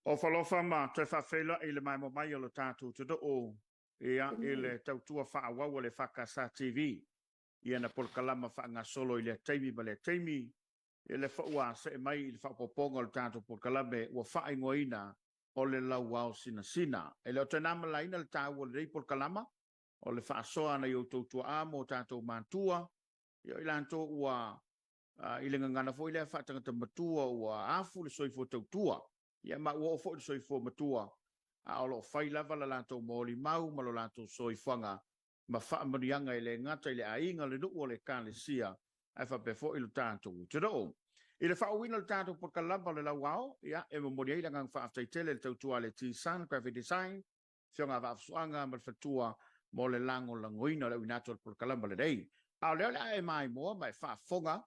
Ofo alofa ma toe faafeiloai i le maimoa mai o lo tatou atunuu, ia, i le tautua faaauau a le EFKS TV i ana polokalama faagasolo i lea taimi ma lea taimi. Ia lea foi ua see mai i le faaopoopoga o le tatou polokalame ua faaigoaina o le Lauao Sinasina. E le o toe na ma le laina le taua o lenei polokalama o le faasoa a nai outou tuaa ma o tatou matua, ia o i latou ua i le gagana foi lea faatagata matua ua afu le soifua tautua, ia ma ua oo foi le soifua matua, a o lo o fai lava la latou molimau ma lo latou soifuaga ma faamanuiaga e le gata i le aiga, le nuu o le Ekalesia, ae faapea foi lo tatou atunuu. I le faaauauina o le tatou polokalama o le Lauao, ia, e momoli ai le agaga faafetai tele i le tautua a le T-Sun Graphic Design, Afioga a Vaafusuaga ma le Faletua mo le lagolagoina o le auina atu o le polokalama lenei. A o lea o le a e maimoa ma e faafofoga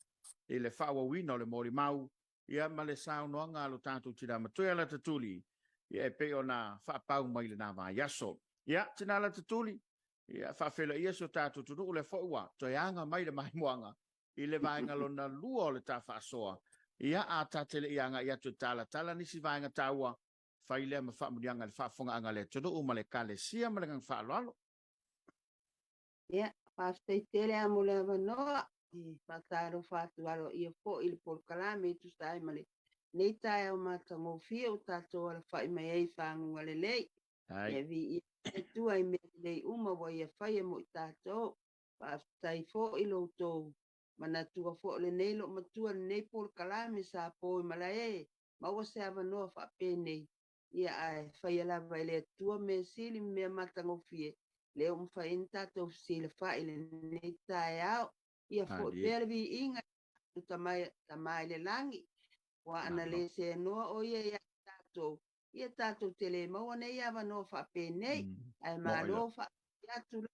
i le faaauauina o le molimau, ia, ma le saunoaga a lo tatou tina matua ia Latatuli, ia, e pei ona faapau mai i lena vaiaso. Ia, tina Latatuli, ia, faafeiloaia si o tatou atunuu, lea foi ua toe aga mai le maimoaga i le vaega lona lua o le ta faasoa. Ia, a ta te le i agai atu e talatala nisi vaega taua, fai lea ma faamanuiaga i le faafofogaaga a le atunuu ma le Ekalesia ma le agaga faaaloalo. Ia, faafetai tele lava mo le avanoa. E faatalofa atu aloaia foi i le polokalame e tusa ai ma lenei taeao matagofie ua tatou alafai mai ai i faguga lelei. Ia viia le Atua i mea lelei uma ua Ia faia mo i tatou. Faafetai foi i lo outou manatua foi o lenei loomatua i lenei polokalame sa po i malae maua se avanoa faapenei, ia ae faia lava e le Atua mea sili ma mea matagofie, lea ua mafai ai ona tatou fesilafai i lenei taeao. Ia foi pea le viiga i Tama i le lagi, aua ana le seanoa o ia ia i tatou, ia tatou te le maua nei avanoa faapenei. Ae malo faafetai atu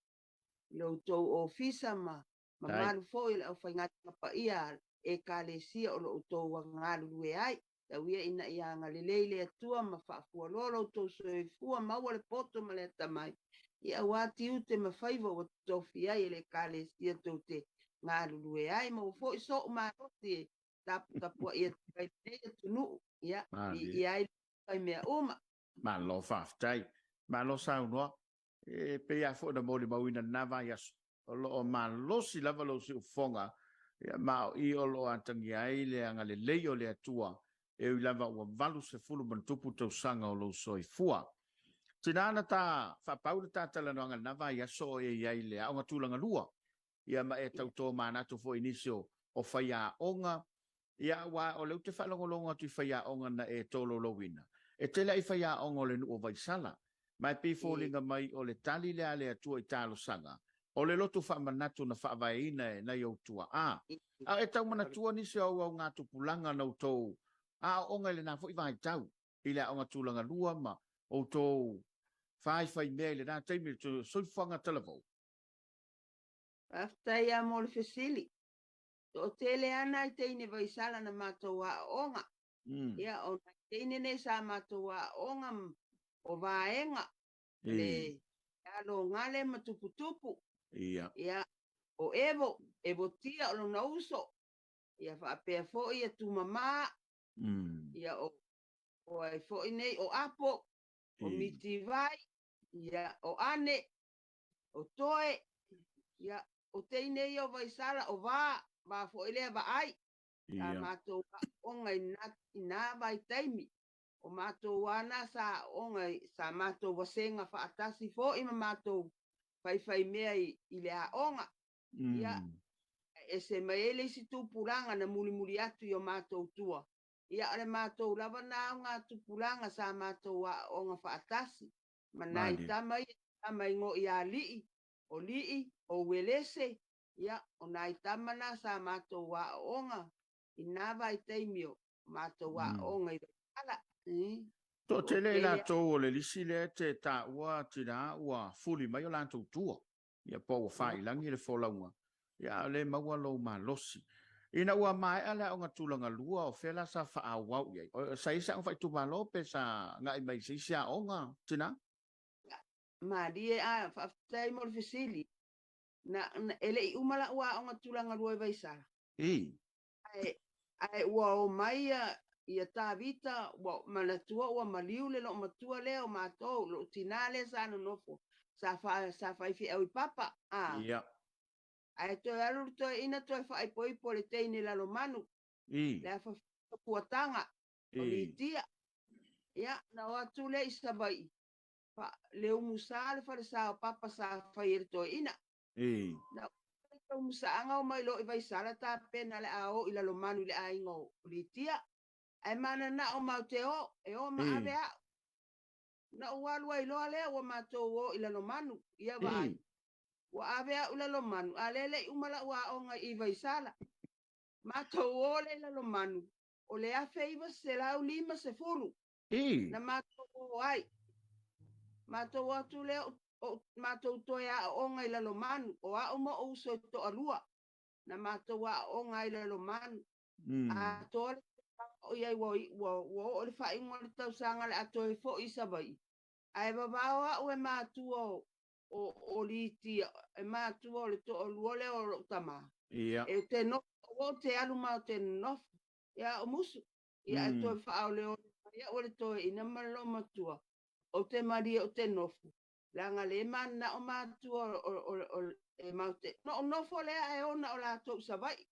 i lo outou ofisa ma mamalu foi o le aufaigaluega paia a Ekalesia o lo o outou galulue ai. Tau ia ina ia agalelei le Atua ma faafualoa lo outou soifua, maua le poto ma le atamai, ia aua tiute ma faiva ua tofi ai e le Ekalesia tou te galulue ai. Maua foi sou malosi e taputapuai atu ai lenei atunuu, ia viia ai le Atua i mea uma. Malo faafetai. Malo saunoa. E pei lava foi ona molimauina i lena vaiaso, o lo o malosi lava lou siufofoga, ma o i o lo o atagia ai le agalelei o le Atua, e ui lava ua 80 ma ona tupu tausaga o lou soifua. Tina na ta faapau le ta talanoaga i lena vaiaso o e i ai i le aoga tulaga lua, ia ma e tauto manatu foi i nisi o faiaoga, ia aua o lea ou te faalogologo atu i faiaoga na e tolaulauina, e tele ai faiaoga o le nuu o Vaisala, ma e pei e foliga mai o le tali lea a le Atua i talosaga, o le loto faamanatu na faavaeina e nai ou tuaa. A e tau manatua nisi o auaugatupulaga na outou aooga i lena foi vaitau, i le aoga tulaga lua ma outou faifaimea i lena taimi i le soifuaga talavou? Faafetai lava mo le fesili. Toatele lava nai teine Vaisala na matou aooga. Ia, o nai teine nei sa matou aooga o Vaega, le alo o Gale ma Tuputupu. Ia, o Evo, Evotia o lona uso. Ia faapea foi ia Tumamā. Ia, o ai foi nei, o Apo, o Mitivai, ia, o Ane, o Toe, ia, o teine ia o Vaisala, o Va, Va foi lea Vaai, sa matou aooga i na vaitaimi. O matou lava na sa aooga, sa matou vasega faatasi foi ma matou faifaimea i le aoga. Ia, ese mai ai le isi tupulaga na mulimuli atu i o matou tua. Ia, o le matou lava na augatupulaga sa matou aooga faatasi. Ma nai tama ia, tama i ngo ia Lii, o Lii, o Uelese, ia, o nai tama na sa matou aooga i na vaitaimi o matou aooga i Vaisala. Toatele i latou o le lisi lea te taua tina ua fuli mai o latou tua, ia po ua failagi le folauga, ia a o le maua lou malosi. Ina ua maea le aoga tulaga lua, o fea la sa faaauau i ai? Sa i ai se aoga faaitumalo pe sa agai mai i se isi aoga, tina? Malie a, faafetai mo le fesili. Na, e le i uma lau aoga tulaga lua i Vaisala. Ae ua o mai Ia Tavita ua manatua ua maliu le loomatua lea o matou, lou tinā lea sa nonofo, sa fa sa faifeau i papa, a. Ia. Ae toe alu le toeaina toe faaipoipo i le teine Lalomanu, I. le afa Fuataga o Litia. Ia, na o atu lea i Savaii, fa, le umusa le falesa o papa sa fai e le toeaina. I. Na le umusaaga o mai loa i Vaisala tapena le a o i Lalomanu i le aiga o Litia. Ae mananao mau te o, e o ma ave au. Na ou alu ai loa lea ua matou o i Lalomanu, ia vaai. Ua ave au i Lalomanu, a lea e le i uma lau aoga i Vaisala. Matou o lea i Lalomanu, o le 1950 na matou o ai. Matou o atu lea o matou toe aooga i Lalomanu, o au ma ou uso e toalua na matou aooga ai i Lalomanu. Atoa le tausaga o i ai ua ua oo i le faaiuga o le tausaga o le a toe foi i Savaii. Ae vavao au e matua o o Litia, e matua o le toalua lea o lou tama. Ia. E te nofo, aua ou te alu ma ou te nofo. Ia o musu. Ia ae toe faaoleole mai au e le toeaina ma le loomatua, ou te malie ou te nofo, leaga le mananao matua o e matou te. Na ou nofo lea ae ona o latou i Savaii.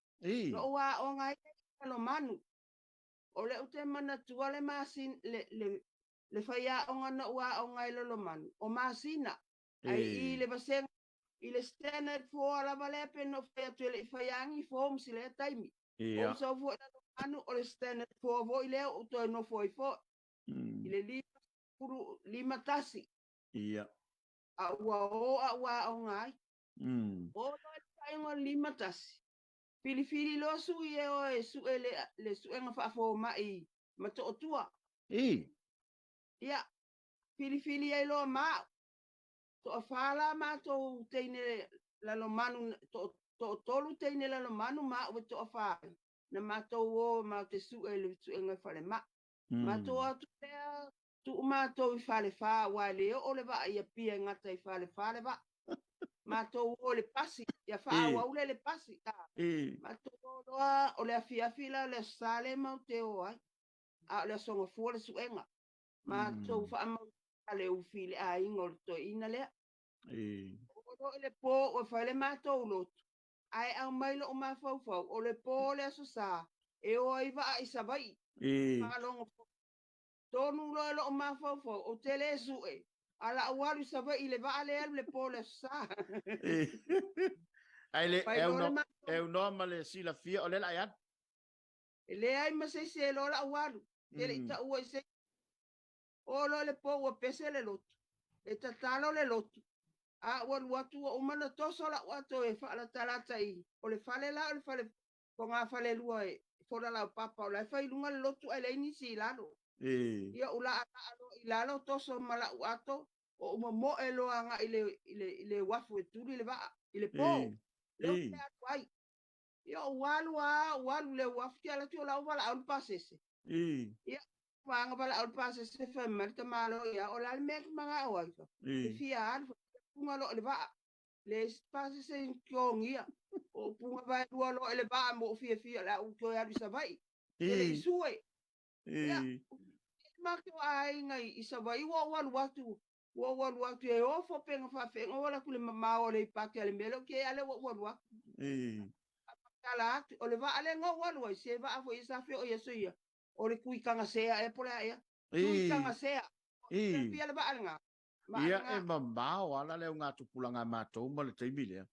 Na ou aoga ai lea i Lalomanu. O lea ou te manatua le masina, le, le, le faiaoga na ou aoga ai i Lalomanu, o masina. Ai i le vasega, i le standard 4 lava lea pe na ou fai atu e le i faia ni forms i lea taimi. Ou sau foi i Lalomanu, o le standard 4 foi lea ou toe nofo ai foi. I le 51. Ia. A ua o a ua aoga ai. O loa le faaiuga o le 51. Filifili loa sui e o e sue le, le suega faafomai i Matootua. Ia, filifili ai loa ma au. Toafa la matou teine Lalomanu, to, toatolu teine Lalomanu ma au e toafa ai. Na matou o matou te sue i le suega i falemai. Matou o atu lea, tuu matou i Falefa, aua e le oo le vaa i Apia e gata i Falefa le vaa. Matou o i le pasi, ia faaauau lea i le pasi. Matou o loa, o le afiafi la o le Aso Sa lea matou te o ai, a o le Aso Gafua le suega. Matou faamautu le ufi i le aiga o le toeaina lea. Oo loa i le po ua fai le matou lotu, ae aumai lou mafaufau, o le po o le Aso Sa e o ai vaa i Savaii. Faalogo tonu loa lou mafaufau, ou te le sue, a la ou alu i Savaii i le vaa lea alu le po o le Aso Sa. Ae le Fai e loa le aunoa, matou e aunoa ma le silafia o lea la e alu. E leai ma se isi e iloa lau alu. Te le i taua i se isi. Oo loa le po ua pese le lotu. E tatalo le lotu. A ua alu atu ua uma ona toso lau ato e faalatalata i o le fale la o le fale fogafalelua e fola laupapa o la e fai i luga le lotu ae leai nisi i lalo. Ia ou laalaa loa i lalo toso ma lau ato ou momoe loa agai i le i le i le uafu e tuli le vaa i le po. Lea ou te alu ai. Ia ou alu lava ou alu i le uafu te alu atu o la ua valaau le pasese. Ia vaga valaau le pasese fai mai le tamaloa ia o le a le mea e te manao ai fa. E fia alu fa punga loa i le vaa. Le pasese i togia. O punga vaelua loa i le vaa mo ou fiafia o le a ou toe alu i Savaii. E le i sue. Ia matou aiga i Savaii ua ou alu atu ua ou alu atu e ofo pega faafeaga ua alu atu i le mamao o Aleipata i le mea lea ou te i ai a lea ua ou alu atu. Tala atu, o le vaa lea na ou alu ai, se vaa foi sa feoi i aso ia, o le Tuitagasea ea po o le a ea. Tuitagasea. Fia le vaa lena. Vaa Ia lena. e mamao lava la le augatupulaga a matou ma le taimi lea.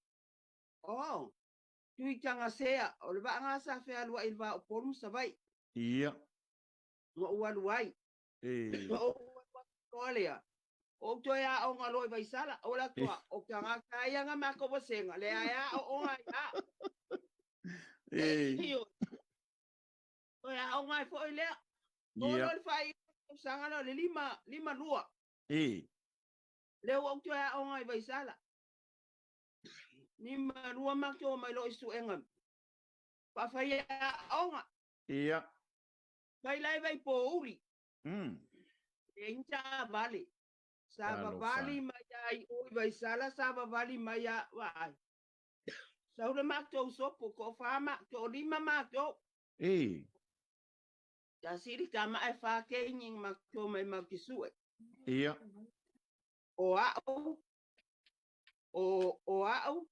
Oh, Tuitagasea, o le vaa lena sa fealuai i le va o Upolu ma Savaii. Ia. Na ou alu ai. Na ou alu atu loa lea, ou toe aoga loa i Vaisala. O la toa, o tagata ia na matou vasega, leai a aooga ai a. Toe aoga ai foi lea. Oo loa le faaiuga o le tausaga lea o le 52. Lea ua ou toe aoga i Vaisala. 52 matou omai loa i suega faafaiaoga. Fai la i Vaipouli. Leai ni taavale. Sa vavali mai lava i o i Vaisala, sa vavali mai lava, vaai. Sau le matou sopo, toafa ma, toalima matou. Tasi le tama ae fa keini ma matou mai matou te sue. Ia. O a'u, o, o a'u,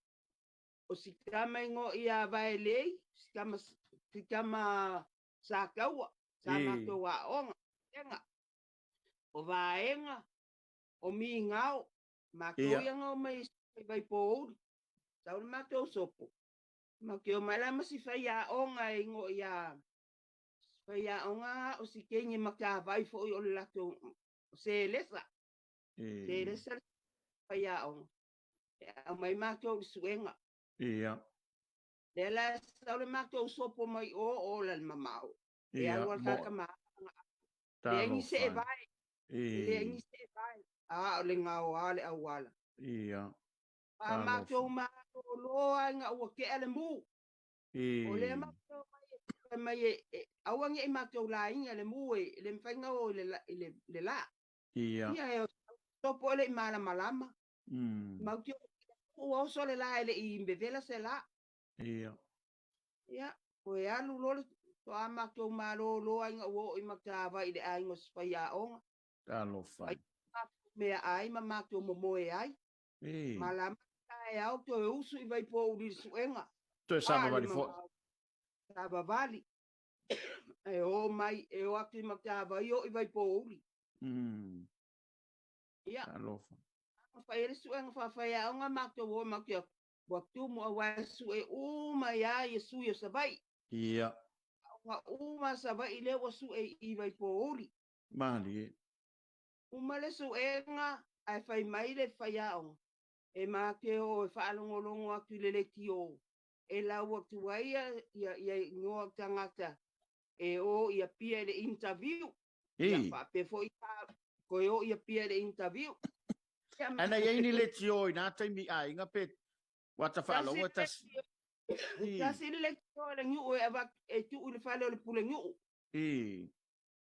o si tama igoa ia Vaelei, si tama, si tama sa taua, sa matou aoga, ega. O Vaega, o Migao, matou ia na omai i Vaipouli. Sau le matou sopo, matou te omai la ma si faiaoga e igoa ia faiaoga o si teine matavai foi o le latou selesa. Selesa le faiaoga. E aumai matou i le suega. Ia. Lea la e sau le matou sopo mai o o la le mamao. E alu al tata ma leai ni seevae. E leai ni seevae. A o le gaoa le auala. Ia. A matou malolo ai ina ua tea le mu. O lea matou mai mai e aua ne i matou laina le mu e le mafai ona o i le la. Ia. Ia e topo e le i malamalama. Mau te ua oso le la e le i vevela se la. Ia. Ia, toe alu loa le toa matou malolo ai ina ua oo i Matavai i le aiga o si faiaoga. Talofa. Fai matou meaai ma matou momoe ai. Malama taeao toe usu i Vaipouli i le suega. Toe savavali foi. Savavali. E o mai, e o atu i Matavai o i Vaipouli. Ia. Talofa. Fai ai le suega faafaiaoga matou o matou atu. Ua tumu aua e sue uma ia ia sui o Savaii. Ia. Ua uma Savaii lea ua sue i Vaipouli. Malie. Uma le suega ae fai mai le faiaoga, e ma te o e faalogologo atu i le leitio e lau atu ai ia igoa tagata e o i Apia i le interview. Ia faapea foi toe o i Apia i le interview. Ae na i ai ni leitio i na taimi aiga pe ua ta faalogo e tasi? Tasi le leitio a le nuu e avatu e tuu i le fale o le pulenuu.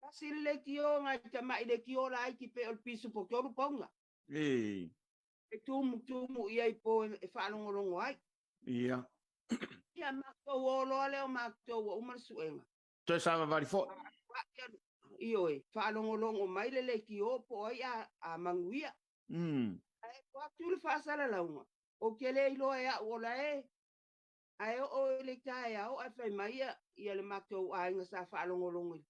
Tasi le leitio nai tamai leitio laiti pe o le pisupo tolu pauna. E tumutumu i ai po e faalogologo ai. Ia. Ia matou o loa lea o matou ua uma le suega. Toe savavali foi. Ioe, faalogologo mai le leitio po o ai a manuia. Ae o atu le faasalalauga, ou te le iloa e au o la e, ae oo i le taeao ae fai mai ia le matou aiga sa faalogologo i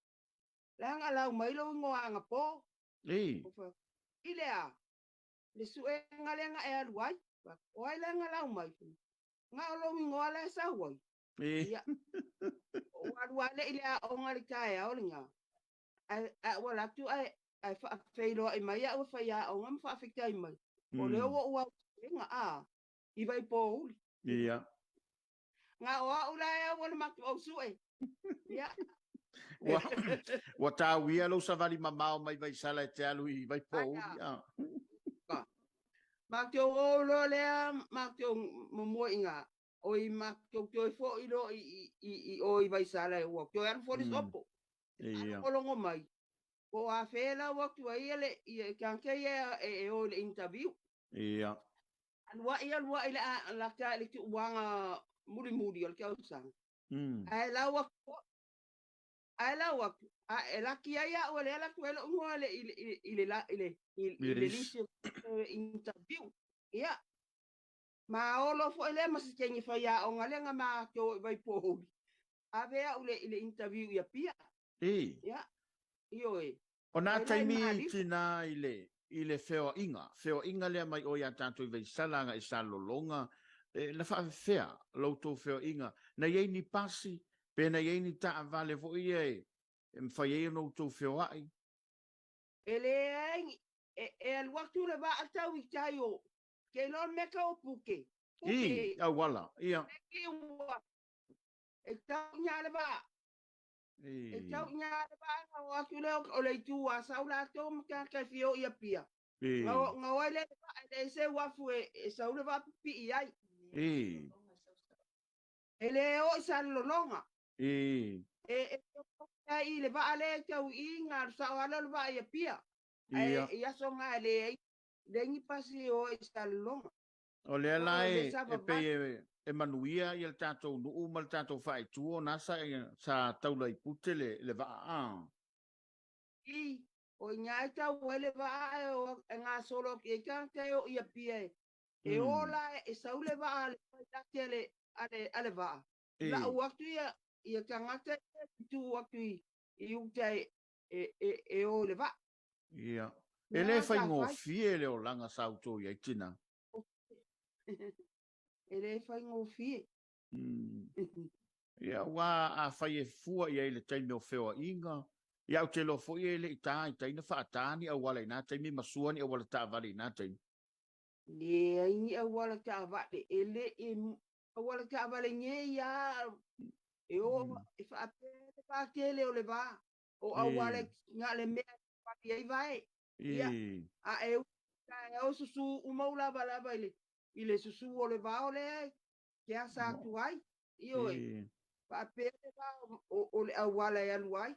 leaga lau mai lou igoa anapo. I le a? Le suega lea na e alu ai. O ai lea na lau mai? Na o lou igoa la e sau ai. Ia. Ou alu lava lea i le aoga i le taeao lena. Ae ou alu atu ae faafeiloai mai au e faiaoga ma faafetai mai. O lea ua ou au suega a i Vaipouli. Ia. Na o au la e au o le matou au sue. Ia. Ua tauia lou savali mamao mai Vaisala e te alu i Vaipouli. Matou o loa lea matou momoe i ina. Oi matou toe foi loa i o i Vaisala ua toe alu foi le sopo. Faalogologo mai. Po o afea lau atu ai le ia tagata ia e o i le interview. Ia. Aluai aluai le lata i le tuuaga mulimuli o le tausaga. Ae lau atu ae lau atu a e laki ai au e le ala atu ai lou igoa i le lisi o interview. Ia. Ma olo foi lea ma se teine faiaoga lea na matou o i Vaipouli. Ave au i le interview i Apia. Ia. Ioe. O nā taimi tina i le feoaiga, feoaiga lea mai o ia tatou i Vaisala agai i Salelologa, na faafefea la outou feoaiga? Na i ai ni pasi, pe na i ai ni taavale foi ia e mafai ai ona outou feoai? E leai, e alu atu le vaa tau i tai o, ke iloa le mea tau o Puke. I, auala, ia. E tau i ina le vaa. E tau i ina le vaa na o atu lea o le itu Asau latou ma tagata e fia o i Apia. Na o ai lea le vaa e leai se uafu e sau le vaa pipii ai. E le o i Salelologa. E ai i le vaa lea e tau i na alu sao lava lea o le vaa i Apia. Ae i aso na e leai ni pasi e o ai i Salelologa. O lea la e pei e e manuia ia le tatou nuu ma le tatou faaitu ona sa sa taula i pute le le vaa a. I, o i ina e tau ai le vaa ae o e gasolo atu i ai tagata e o i Apia e e o la e sau le vaa a le pailate a le a le a le vaa. Lau atu ia ia tagata ia e tu atu i i uta e e e, e o i le vaa. Ia. E le faigofie le olaga sa outou i ai tina. E le faigofie. Ia, aua afai e fua i ai i le taimi o feoaiga, ia ou te iloa foi e le i ta i tai na faata ni auala i na taimi ma sua ni auala taavale i na taimi. Leai ni auala taavale, e le i auala taavale nei lava e o e faapea le va tele o le va, o auala na o le mea e pali ai vae. Ia, a e ui taeao susu uma u lavalava i le i le susu o le vao lea ke asa atu ai. Ioe, faapea le va o le auala e alu ai.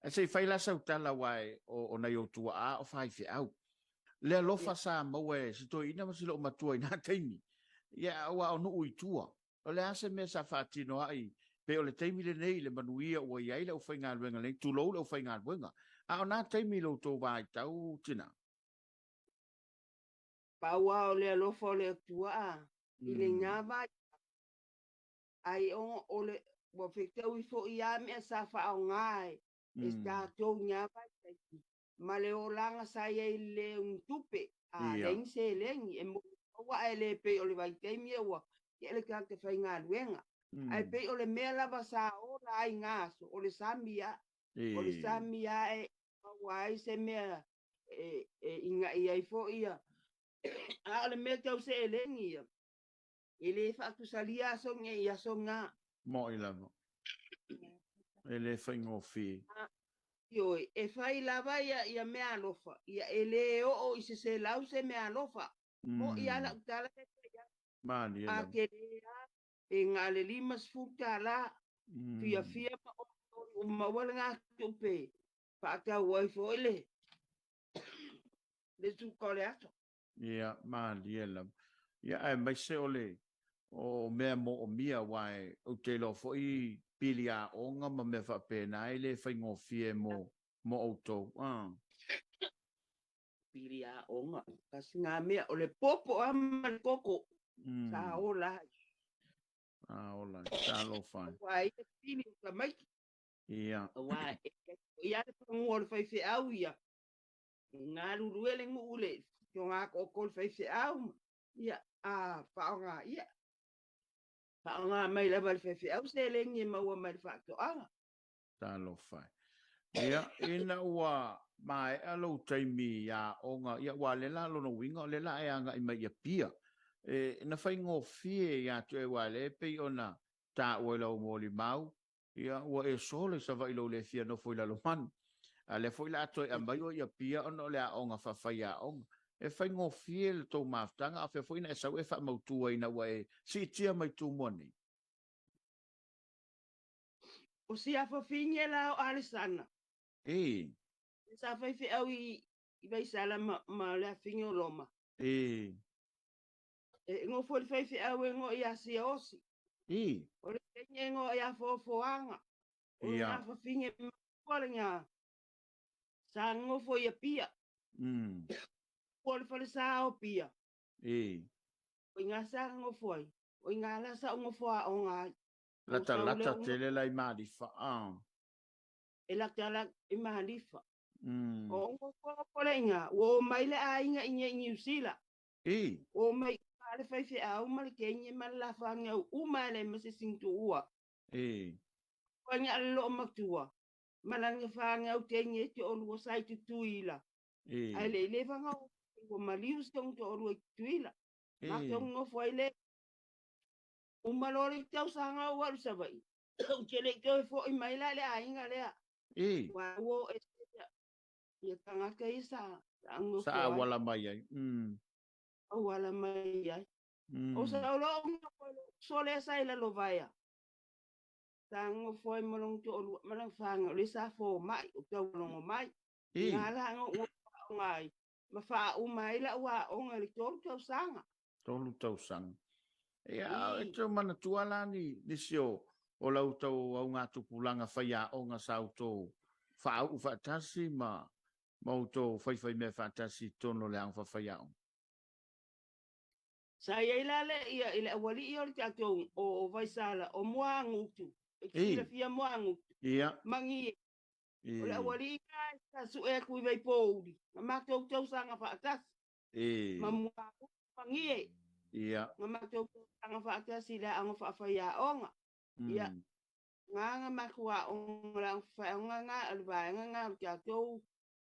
Ae se i fai la sau tala aua o nai ou tuaa o faifeau. Le alofa sa maua e si toeaina ma si loomatua i na taimi. Ia, aua o nuu i tua. O le a se mea sa faatino ai pe o le taimi lenei i le manuia ua i ai le aufaigaluega lenei, tulou le aufaigaluega. A o na taimi i lo outou vaitau tina? Pau lava o le alofa o le Atua i lena vaitau, ai o le ua fetaui foi lava mea sa faaaoga e tatou i na vaitaimi ma le olaga sa i ai i le le ugitupe, a leai ni seleni e maua ae le pei o le vaitaimi ia ua tele tagata faigaluega. Ae pei o le mea lava sa ola ai i na aso, o le sami lava. O le sami lava e maua ai se mea e ina'i ai foi ia. A o le mea tau seleni ia, e le faatusalia aso nei i aso na. Mo'i lava. E le faigofie. Ioe, e fai lava ia, ia mea alofa, ia e le oo i se 100 se mea alofa. Mo'i lava lau tala lea e fai atu. Malie A lava. tele lava, pe na o le $50, fiafia ma olioli ua maua lena tupe, faatau ai foi le le suka o le aso. Ia, malie lava. Ia, aemaise o le o mea moomia, aua ou te iloa foi pili aoga ma mea faapena e le faigofie mo mo outou. Ah. Pili aoga, tasi ngā mea, o le popo a ma le koko, sa ola ai. Sa ola ai, talofa ai. Aua ia pili o tamaiti. Ia. Aua e ia le pagua o le faifeau ia, e galulue le nuu le toga koko le faifeau, ia, a faaaoga ia. Faaaoga mai lava le faifeau seleni e maua mai le faatoaga. Talofa e. Ia, ina ua maea lou taimi i aoga, ia aua o lea la lona uiga o lea la e agai mai i Apia. E, na faigofie ia te oe aua o lea e pei ona taua i lau molimau, Ia, ua e solo i Savaii lou le fia nofo i Lalomanu. A lea foi la a toe aumai oe i Apia ona o le aoga faafaiaoga. E faigofie le tou mafutaga, a o fea foi na e sau e faamautu ai ina ua e siitia mai Tumua nei? O si afafine la o Alesana. E. Sa faifeau i Vaisala ma le afine o Loma. E. E nofo i le faifeau e ngo i Asiaosi. I. O le teine e ngo i Afoafoaga. O le afafine matua le nga. Sa nofo i Apia. O le falesa o Apia. I. O i ngā sa nofo ai. O i ngā la sa o nofo a o ngā. Lata lata tele la i Malifa. E lata la i Malifa. O nofo o le inga. Ua o mai le aiga i nei Niu Sila. I. O mai le faifeau ma le teine ma le lafaga uma e le ma se sintuua. I. O nya le loo matua. Ma langa whāngau teine e te olua sa i tutuila. I. Ai le le whanga o maliu se te olua i tutuila. I. Ma te ngofo ai le. Uma loa le tausaga o alu Savaii. Ou te le i toe foi mai la le aiga lea. I. Ua ua e ia tagata ia sa nofo Sa ai. auala mai ai. Auala mai ai. O sa o loo nofo ai so lea sa i lalo vaea. Sa nofo ai ma lona toalua ma lana fanau lea sa fomai o taualogo mai. I. Nga la ngo aoga ai ma faauma ai lau aoga i le 3 tausaga. 3 tausaga. Ia, e te manatua la ni nisi o la outou augatupulaga faiaoga sa outou faauu faatasi ma outou faifaimea faatasi i totonu o le aoga faafaiaoga? Sa i ai la le ia i le aualii o le tatou o Vaisala o Muagutu. E te silafia Muagutu. Magi. O le aualii na sa sue atu i Vaipouli. Na matou tausaga faatasi. Ma Muagutu Magie. Na matou tausaga faatasi i le aoga faafaiaoga. Ia. Nga matou aoga le aoga faafaiaoga nga o le vaega nga o le tatou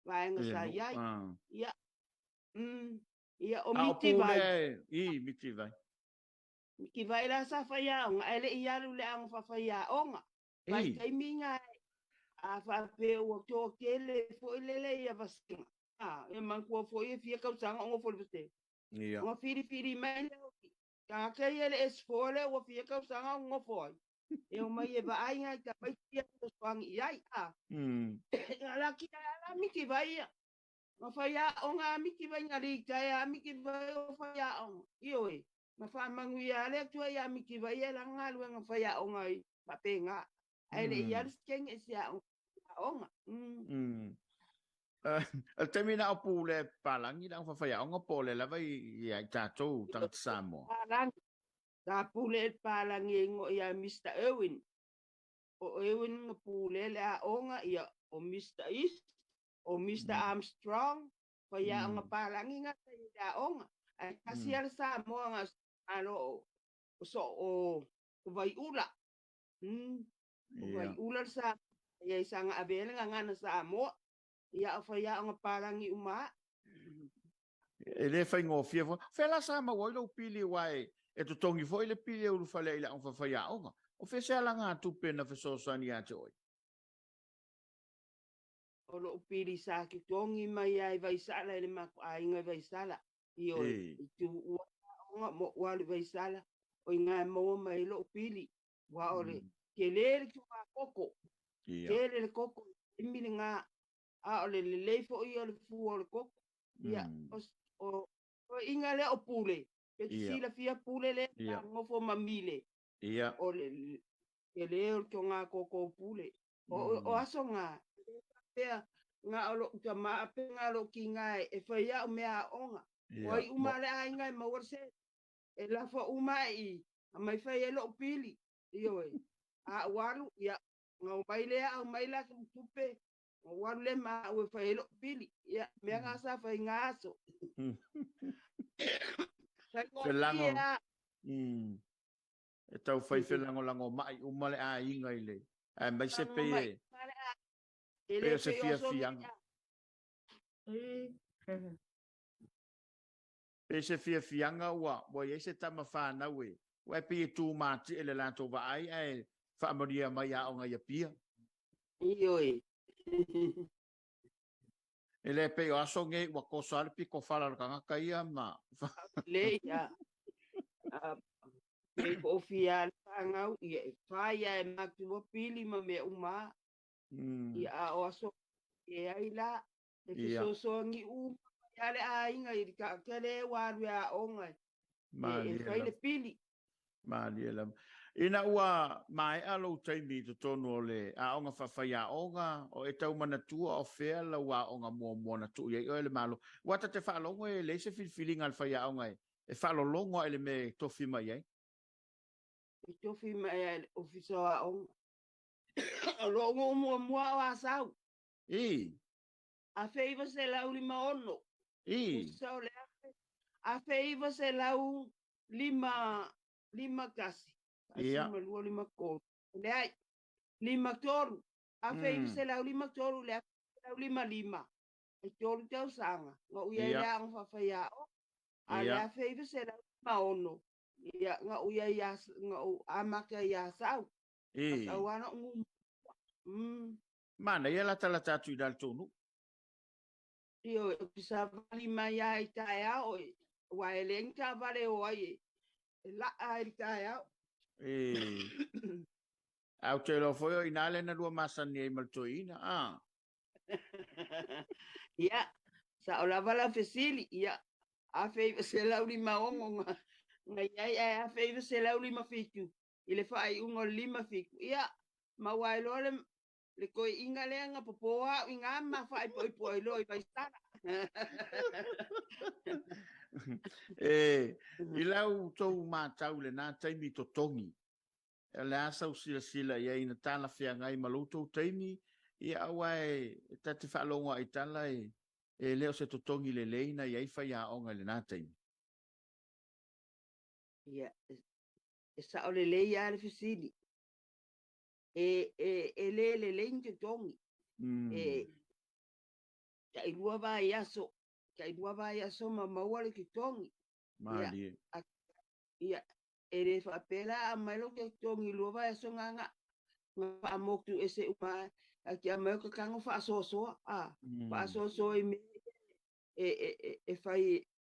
vaega sa i ai. Ia. Ia, o Mitivai. I, Mitivai. Mitivai la sa faiaoga, ae le i alu le aoga faafaiaoga. Vaitaimi nga a faapea ua toatele foi lele ia vasega. E manatua foi e fia tausaga o nofo i le vasega. Ona filifili mai lea o tagata ia le S4 lea ua fia tausaga o nofo ai. E omai e vaai nai tamaiti ia fesoasoani i ai. Ala kia ala Mitivai ia. Na faiaoga a Mitivai na litaea a Mitivai o faiaoga. Ioe, na faamanuia le Atua ia Mitivai e lana galuega faiaoga ai faapena. Ae le i alu se kenge i se aoga. O le taimi na o pule palagi le aoga faafaiaoga po o le lava ia i tatou tagata Samoa? Palagi. Sa pule e palagi e igoa ia Mr. Irwin. O Irwin na pule le aoga ia o Mr. East, o Mr. Armstrong, faiaoga palagi na sa i le aoga. Ae tasi le Samoa na alo o so o Vaiula. O Vaiula le Samoa. Ia i sanga ave le gagana Samoa. Ia o faiaoga palagi uma. E le faigofie foi. Fea la sa maua ai lou pili aua e totogi foi le pili e ulufale ai i le aoga faafaiaoga. O fea se alagatupe na fesoasoani ia te oe? O lou pili sa totogi mai ai Vaisala i le matou aiga i Vaisala. Ioe, i tuua aoga mo ua alu i Vaisala. O i ina e maua mai ai lou pili. Aua o le tele le tuga koko. Tele le koko i le taimi lena. A o le lelei foi o le fua o le koko. Ia, o toeaiina lea o Pule, pe te silafia Pule lea sa nofo ma Mile. O le tele o le toga koko o Pule. O aso na, e le faapea na o lou tama pe na o lou tiga e fai au mea aoga. O ai uma le aiga e maua le seleni. E lafo uma i aumai fai ai lou pili. Ioe. A ou alu, ia, na omai lea aumai latou tupe, na ou alu lea ma au e fai ai lou pili. Ia, mea na sa fai na aso. Faigofie lava. E tau fai felagolagomai uma le aiga i le aemaise pei e pei o se fiafiaga. Pei se fiafiaga ua i ai se tama fanau e ua e pei e tumatie le latou vaai ae faamanuia mai aoga i Apia. Ioe. E le pei o aso nei ua toso lava le pito fala o le tagata ia ma Lelei a. Pei po o fia le fanau ia e fai lava e matua pili ma mea uma. Ia a o aso e ai la e fesoasoani uma mai lava le aiga i le tagata lea ua alu e aoga e fai le pili. Malie lava. Ina ua maea lou taimi i totonu o le aoga faafaiaoga, o e tau manatua o fea lau aoga muamua na tuu i ai oe e le Malo? Ua ta te faalogo e leai se filifiliga a le faiaoga e faalologo lava i le mea e tofi mai ai. E tofi mai ai e le Ofisa o Aoga. O lou nuu muamua o Asau. 1956. Tusa o le 1951. 1, 2, 5, 3. Leai. 53. 1953 le 1955. E tolu tausaga. Na ou i ai i le aoga faafaiaoga. A le 1956, ia, na ou i ai na ou amata i Asau. Asau lava na ou nuu muamua. Manaia latalata atu i la le tou nuu. Ioe, ou te savali mai lava i taeao, aua e leai ni taavale e o ai e laa ai le taeao. Ae ou te iloa foi o i ina lea na lua masani ai ma le toeaina, a? Ia, sao lava lau fesili, ia, 1956 na, Na i ai ae 1957 i le faaiuga o le 57, ia, maua ai loa le, le toeaiina lea na popo au i gā ma faaipoipo ai loa i Vaisala. E, i lau tou matau i lena taimi totogi, o le a sau silasila i ai na talafeagai ma lo outou taimi, ia aua e ta te faalogo i tala e le o se totogi lelei na i ai faiaoga i lena taimi. Ia, e sao lelei lava le fesili. E le lelei ni totogi. E tailua vaiaso, tailua vaiaso ma maua le totogi. Malie. Ia, e le faapea la a aumai lou totogi i lua vaiaso na na faamotu ese uma a te aumai o tatago faasoasoa, a faasoasoa i mea e fai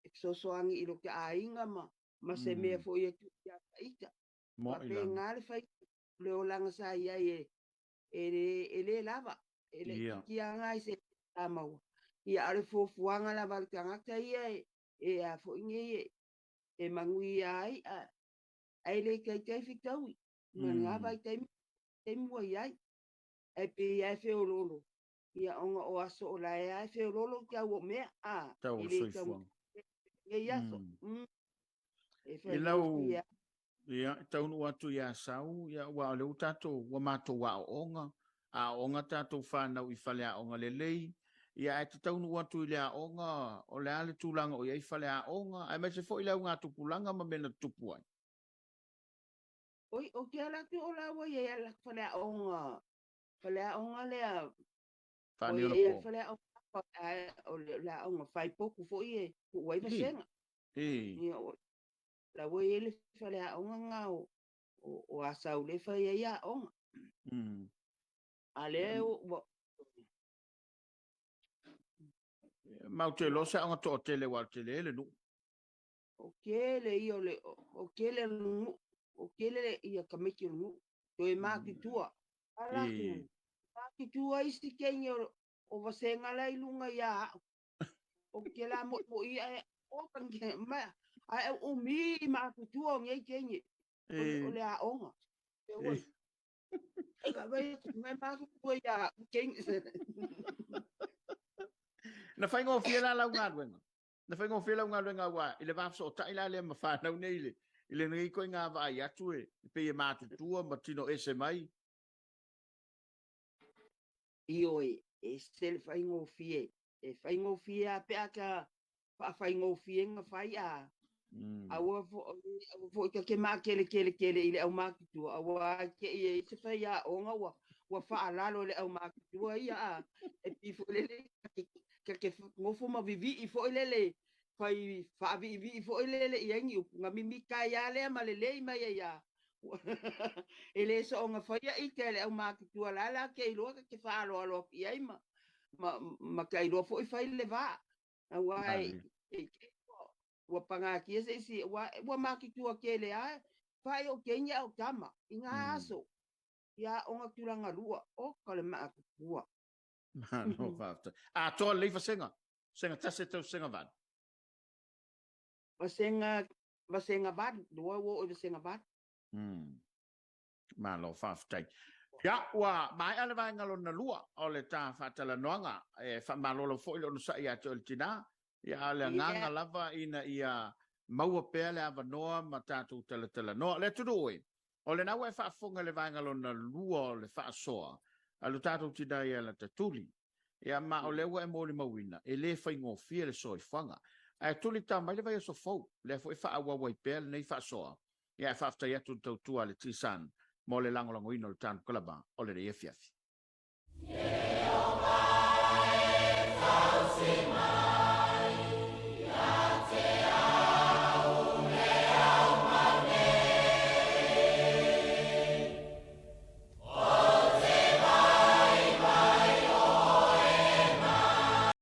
e fesoasoani i lo te aiga ma se mea foi e tuu ia ita. Faapena le fai le olaga sa i ai e le lava, e le itiiti ai se sa maua. Ia, a o le fuafuaga lava a le tagata ia e a foi nei e manuia ai, ae le taitai fitaui ma lena vaitaimi taimi ua i ai. Ae pei lava e feoloolo, ia ona o aso o la e lava e feoloolo tau o mea, a Tau o e le soifuaga. Nei aso. E I lau faigofie lava. Ia, e taunuu atu ia Sau, ia, aua o lea ua tatou, ua matou aooga, aooga tatou fanau i faleaoga lelei, ia ae te taunuu atu i le aoga, o le a le tulaga o i ai faleaoga, aemaise foi le augatupulaga ma mea na tutupu ai? Oi, o te ala atu o la ua i ai ala faleaoga, faleaoga lea, ua i ai Faaneionapo. faleaoga, o le aoga faaipotu foi e tuu ai vasega. Ia, la ua i ai le faleaoga na o Asau le fai ai aoga. A lea ua Matou te iloa se aoga toatele aua o le tele le nuu. O tele ia o le o tele le nuu, o tele ia tamaiti o le nuu, toe matutua. Ala atu, matutua isi teine o vasega la i luga ia au. O te la mo mo ia e o kan ma ai umi matutua o nei teine o le aoga. E oi. Ka vai mai matutua ia teine. Na faigofie la lau galuega. Na faigofie lau galuega aua i le va fesootai la lea ma fanau nei i lenei ituaiga vaai atu e pei e matutua ma tino ese mai. Ioe, e se le faigofie. E faigofie a pe a ka faafaigofie na fai a. Aua foi ta te makele kele kele i le aumatutua, aua te i e se fai aoga ua faalalo le aumatutua ia a. E pi foi lele ka ke ngofo ma vivii foi lele fai faaviivii foi lele i ai ni upu na mimika ia lea ma lelei mai ai ia. E le soonga faia ite le aumatutua la la ke iloa ka ke faaloalo atu i ai ma ka iloa foi fai le va. Aua e ua pagatia se isi ua matutua kele a fai o kenya o tama i ngā aso ia onga tulaga lua o ka le matutua. Malo faafetai. Atoa lelei vasega. Vasega 1 tau vasega 8. Vasega 8, lua ua oo i vasega 8. Malo faafetai. Ia, ua maea le vaega lona lua o le ta faatalanoaga. E faamalolo foi le onosai ia te oe le tina. Ia, a o le agaga lava ina ia maua pea le avanoa ma tatou talatalanoa. Le atunuu e, o lena ua e faafofoga i le vaega lona lua o le faasoa a lo tatou tina ia Latatuli. Ia, ma o lea ua e molimauina, e le faigofie le soifuaga. Ae tuli ta mai le vaiaso fou, lea foi e faaauau ai pea lenei faasoa. Ia, e faafetai atu i le tautua a le T-Sun mo le lagolagoina o le tanu kalama o lenei afiafi.